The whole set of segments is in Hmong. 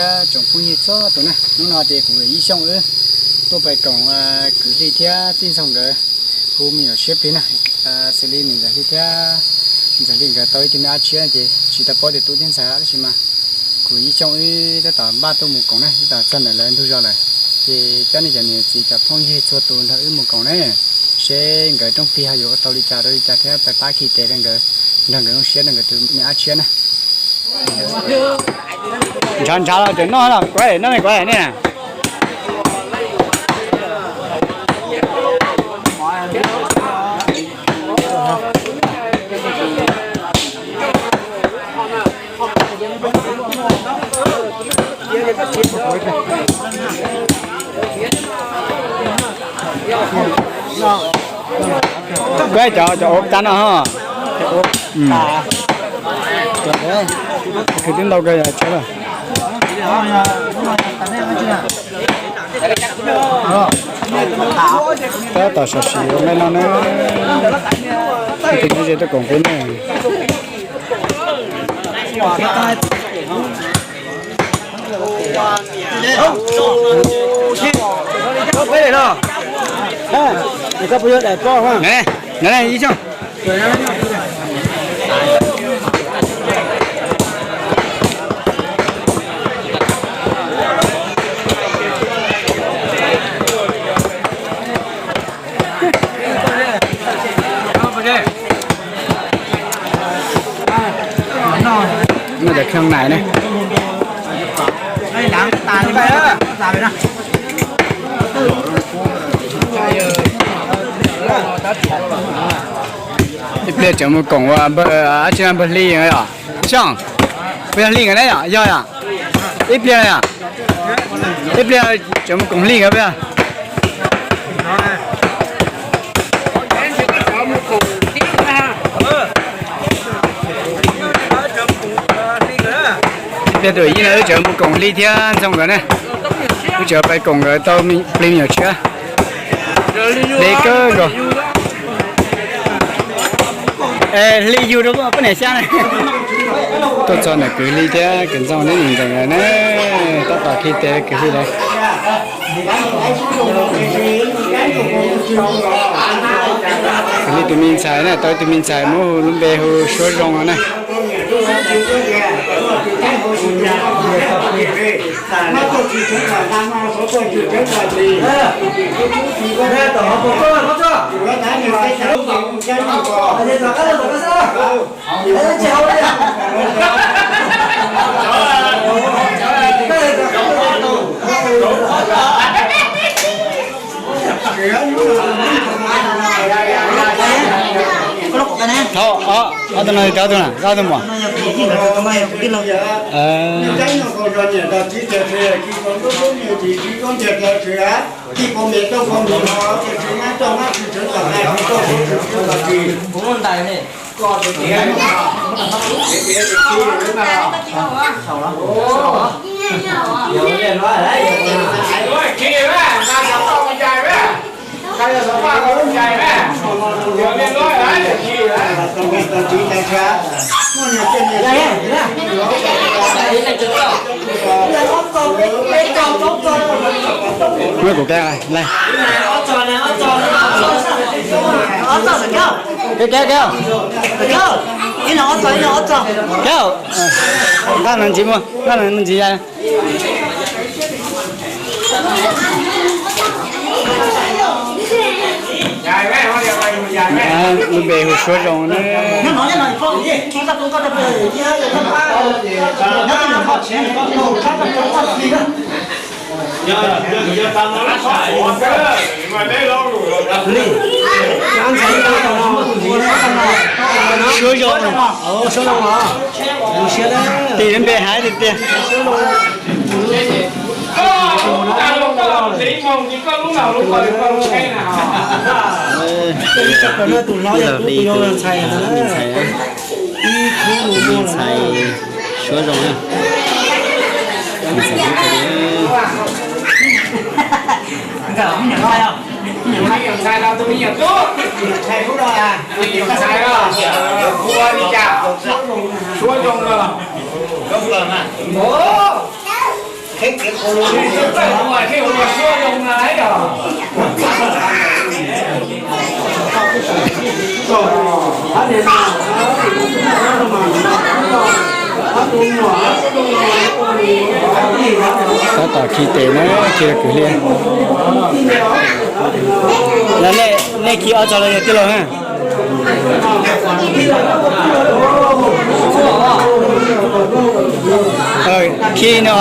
Tsoom phooj ywg txhua tus na, hnub no ces kuv Yij Xyooj wb tuaj pais koom kwv Hli thiab tij Ntxoog nkawd hu me nyuam siab plig na. Xws li niam Ntxawm Hli thiab Ntxawm Hli nkawd tau ib tug me ab tshiab ces tsis tau paub tias tub thiab ntxhais tab sis mas kuv Yij Xyooj wb tab tom npaj tuaj mus koom na, tab tom txog ntawm lawv ntug zos lawm. Ces coj nej cov niam txiv cov phooj ywg txhua tus nrog wb mus koom na, seb nkawd rooj plig ho yuav ua tau li cas rau li cas thiab pab khi tes rau nkawd, nrog nkawd zoo siab rau nkawd tus me ab tshiab na. Ntshav ntshav los tseem noj los kuv noj kuv ne. Kuv cov cov ub tag no ho. Khwv tib ntau kawg yog tshab lawm. Tab tom sam sim ua nqaij no na. Ib tug nyob ze tuaj koom peb ne. Noj cov kheej nais ne. Ib pliag tseem mus koom ua npawg, ab tsi npawg Hli os. Xyooj, puas yog Hli nkawd ne yom? Yog yom? Ib pliag yom? Ib pliag tseem mus koom Hli nkawd puas yog? Ib pliag tus yij no wb tseem mus koom Hli thiab Ntxoog nkawd ne. Wb tseem pais koom nkawd tau plig me nyuam tshiab. Hli kawg nkaus. Hli yug rau poj niam xyab na. Tuaj txog ntawm kwv Hli thiab kwv Ntxoog neb ntsees nkawd ne, tab tom khi tes kwv Hli lawm. Kwv Hli tus me ntxhais na, tau ib tug me ntxhais muab hu lub npe hu Suab Zoo no na. Thov ob, ob tug no, ob tug no, ob tug muam. Muab kuv kaij lais. Kaij, kaij, kaij. Kaij. Nqaj no ntxiv muaj, nqaj no ntxiv ya. Lub npe hu Suab Zoo na. Suab Zoo, tim lub npe hais tiag tiag. Ntxhais, ntxhais Suab Zoo na. Ntxhais Suab Zoo. Suab Zoo. Tab tom khi tes na, khi rau kwv Hli. Los nej, nej khi ob txog los yog tij laug na? Khi no,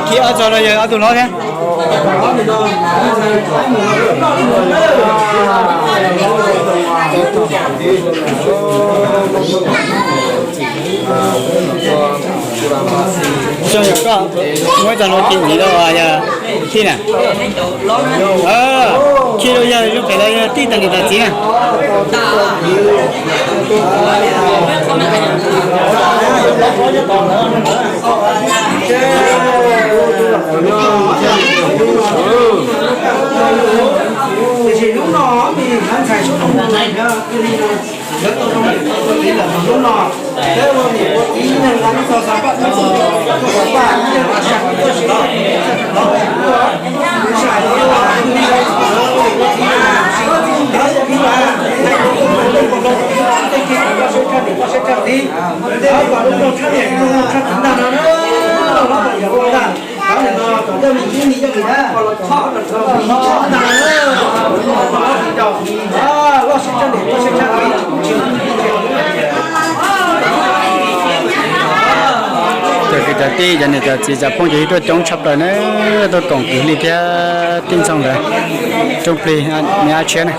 khi ob txog los yog ob tug hlob thiab? Xyoo yog koj muab cov hluav taws ntxiv rau yog tij na. Khi rau yog zoo phem los yog tij tas niam tas txiv na. Tiam sis hnub no tus ntxhais suab tus ntxhais lawv tau zoo li tus txiv lawm, hnub no peb ua niam ua txiv neeg lawv tau xav pab tau xav pab, txoj kev pab txoj kev pab, Cov kwv cov tij, cov niam cov txiv, cov phooj ywg tuaj coob tshaj plaws na, tuaj koom kwv Hli thiab tij Ntxhoo ntawd rooj plig me ab tshiab na.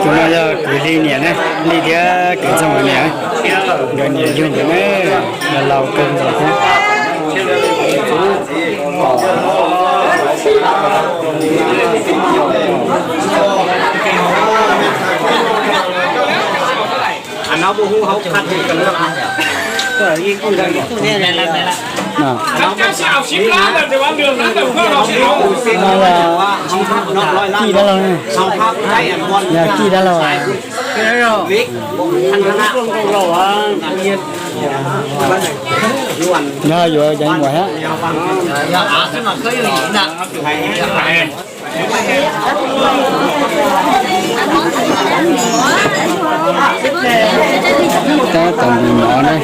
Tus no yog kwv Hli niam ne, Hli thiab kwv Ntxhoo niam, nkawd niam yug nkawd ne, laus kawg nkaus thiab. Kij dab laug, yog kij dab laug. Yog yuav cov muam thiab. Tab tom ntim mov ne.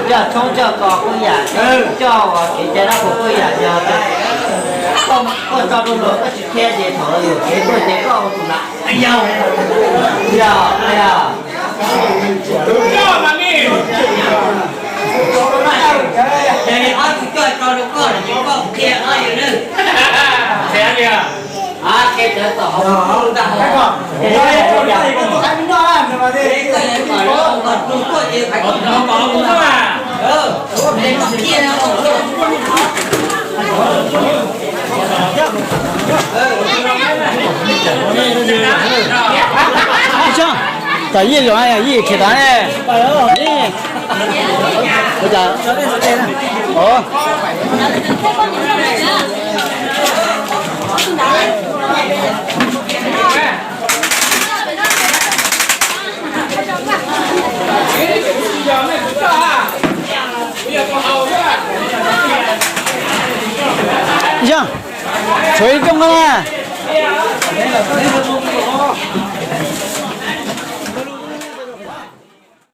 Coj tshoob coj kos kuj yam, coj uas kev cai dab qhuas kuj yam, yog koj tso rau luag koj tsis qhia ces thaum luag kev tuaj ces koj ua tus lam yog yog. Ob tug coj tso rau koj ces koj qhia koj yog na. Tam yij zoo yij khiav tod ne. Yog, tshuav ib rooj no na.